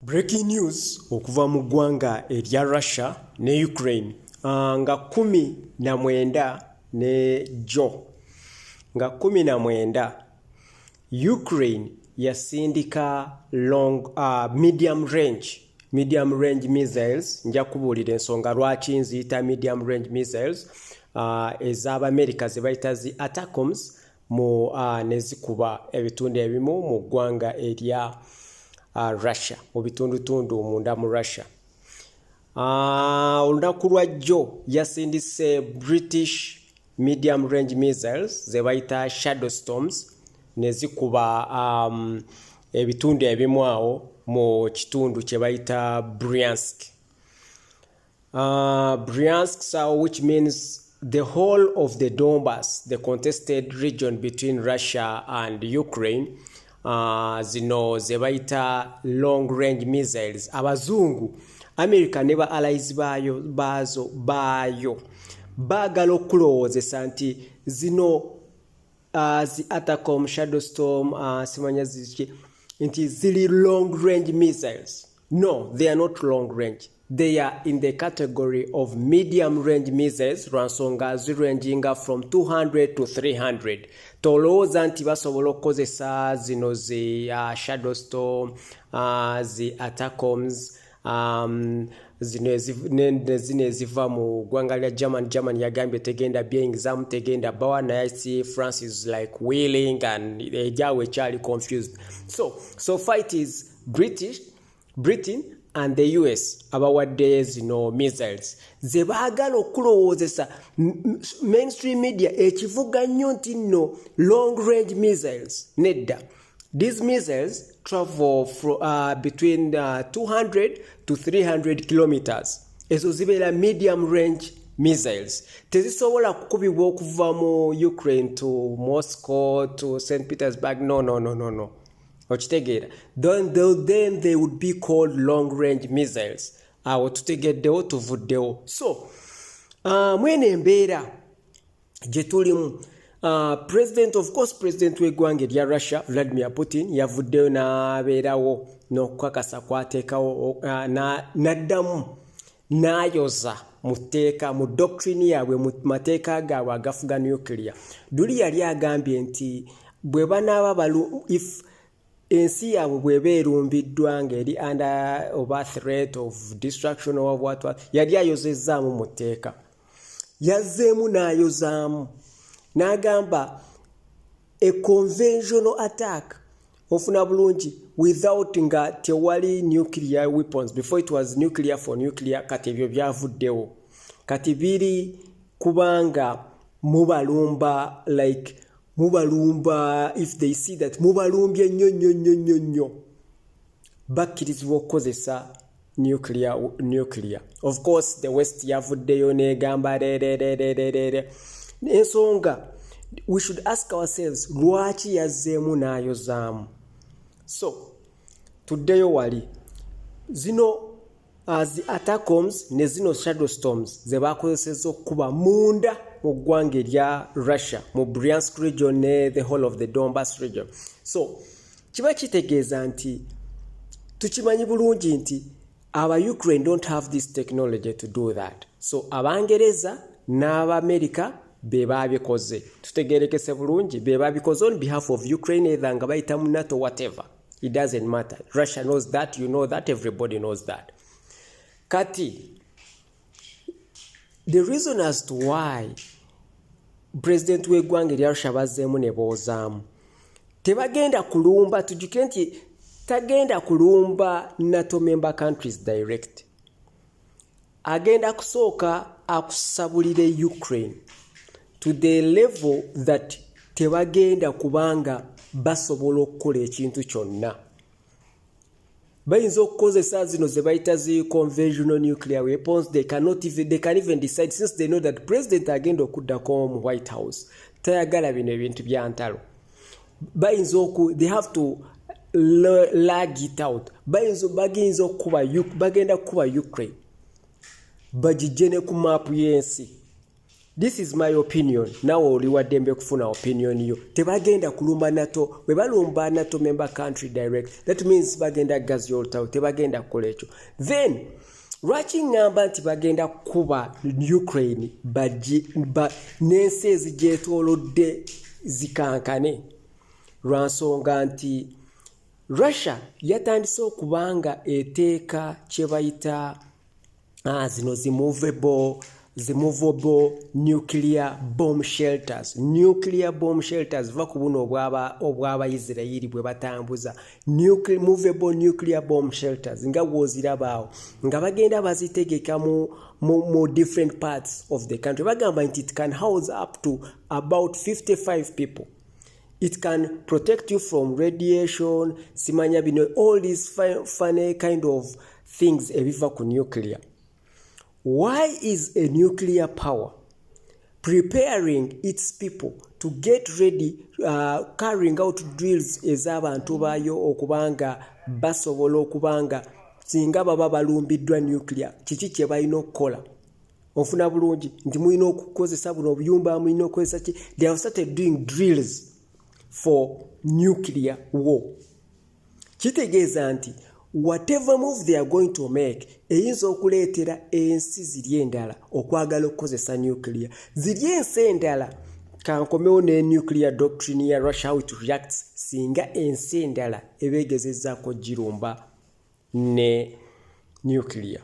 Breaking news okuva mu ggwanga erya Russia ne Ukraine nga 19 ne jo nga 19 Ukraine yasindika long medium range missiles. Nja kubuulira ensonga lwaki nziyita medium range missiles ez'Abamerika ze bayita zi ATACMS mu ne zikuba ebitundu ebimu mu ggwanga erya Russia, mu bitundutundu munda mu Russia. Olunaku lwa jjo yasindise British medium range missiles ze bayita Shadow Storms ne zikuba ebitundu ebimu awo mu kitundu kye bayita Bryansk. Bryansk, so which means the whole of the Donbass, the contested region between Russia and Ukraine. Zino ze bayita long range missiles. Abazungu, America ne ba allies baayo baazo baayo baagala okulowoozesa nti zino zi ATACMS, Shadow Storm, simanya ziki, nti ziri long range missiles. No, they are not long range. They are in the category of medium range missiles, lwansonga ziranginga from 200 to 300. Tolowooza nti basobola okukozesa zino zi Shadow Storm, zi ATACMS, zino zino eziva mu ggwanga lya German. German yagambye tegenda byeyingizaamu, tegenda bawa, naye si France is like willing and ejaawe ekyali confused. So fight is British, Britain and the US abawadde zino missiles ze baagala okulowoozesa mainstream media ekivuga nnyo nti nno long range missiles. Nedda, these missiles travel between 200 to 300 kilometers. Ezo zibeera medium range missiles, tezisobola kukubibwa okuva mu Ukraine to Moscow to St Petersburg. No, okitegeera? Then they would be called long range missiles. Awo tutegeddewo, tuvuddewo. So mwene embeera gye tulimu, president, of course, president w'eggwanga erya Russia, Vladimir Putin, yavuddeyo n'abeerawo n'okukakasa kwateekawo n'addamu n'ayoza mu tteeka, mu doctrine yaabwe, mu mateeka gaabwe agafuga nuclear. Duli yali agambye nti bwe banaaba balu if ensi yaabwe bw'eba erumbiddwa ng'eri under oba threat of destruction oba what, yali ayozezzaamu mu tteeka. Yazzeemu n'ayozaamu n'agamba a conventional attack, ofuna bulungi, without nga tewali nuclear weapons. Before, it was nuclear for nuclear. Kati ebyo byavuddewo. Kati biri kubanga mubalumba, like mubalumba, if they see that mubalumbye nnyo nnyo nnyo nnyo nnyo, bakkirizibwa okukozesa nuclear. Of course, the West yavuddeyo n'egamba rererererere. Ensonga we should ask ourselves, lwaki yazzeemu n'ayozaamu? So tuddeyo wali, zino zi ATACMS ne zino Shadow Storms ze bakozesezza okukuba munda mu ggwanga erya Russia, mu Bryansk region ne the whole of the Donbass region. So kiba kitegeeza nti tukimanyi bulungi nti aba Ukraine don't have this technology to do that. So Abangereza n'Abamerika be babikoze, tutegerekese bulungi, be babikoze on behalf of Ukraine, either nga bayita mu NATO, whatever, it doesn't matter. Russia knows that, you know that, everybody knows that. Kati the reason as to why president w'eggwanga erya Russia bazzeemu ne boozaamu, tebagenda kulumba, tujjukire nti tagenda kulumba NATO member countries direct. Agenda kusooka akusabulire Ukraine to the level that tebagenda kubanga basobola okukola ekintu kyonna. Bayinza okukozesa zino ze bayita zi conventional nuclear weapons. They cannot even, they can even decide, since they know that president agenda okuddako mu White House tayagala bino ebintu bya ntalo, bayinza oku they have to lag it out. Bayinza bagiyinza okukuba, bagenda kukuba Ukraine bagijje ne ku maapu y'ensi. This is my opinion. Nawe oli waddembe kufuna opinion yo. Tebagenda kulumba NATO. Bwe balumba NATO member country direct, that means bagenda gazi olutalo. Tebagenda kukola ekyo. Then lwaki ŋŋamba nti bagenda kukuba Ukraine n'ensi ezigyetoolodde zikankane? Lwa nsonga nti Russia yatandise okuba nga eteeka kye bayita zino zimovable nuclear bomb shelters. Nuclear bomb shelters, va ku buno obw'Abayisirayiri bwe batambuza. Movable nuclear bomb shelters nga bw'ozirabaawo, nga bagenda bazitegeka mu different parts of the country. Bagamba nti it can house up to about 55 people. It can protect you from radiation, simanya bino, all these funny kind of things ebiva ku nuclear. Why is a nuclear power preparing its people to get ready, carrying out drills ez'abantu baayo okubanga basobola okubanga singa baba balumbiddwa nuclear, kiki kye balina okukola? Onfuna bulungi nti mulina okukozesa buno obuyumba, mulina okukozesa ki? They have started doing drills for nuclear war. Kitegeeza nti whatever move they are going to make eyinza okuleetera ensi ziri endala okwagala okukozesa nuclear, ziri ensi endala. Kankomewo ne nuclear doctrine ya Russia, how it reacts singa ensi endala ebeegezezzaako girumba ne nuclear.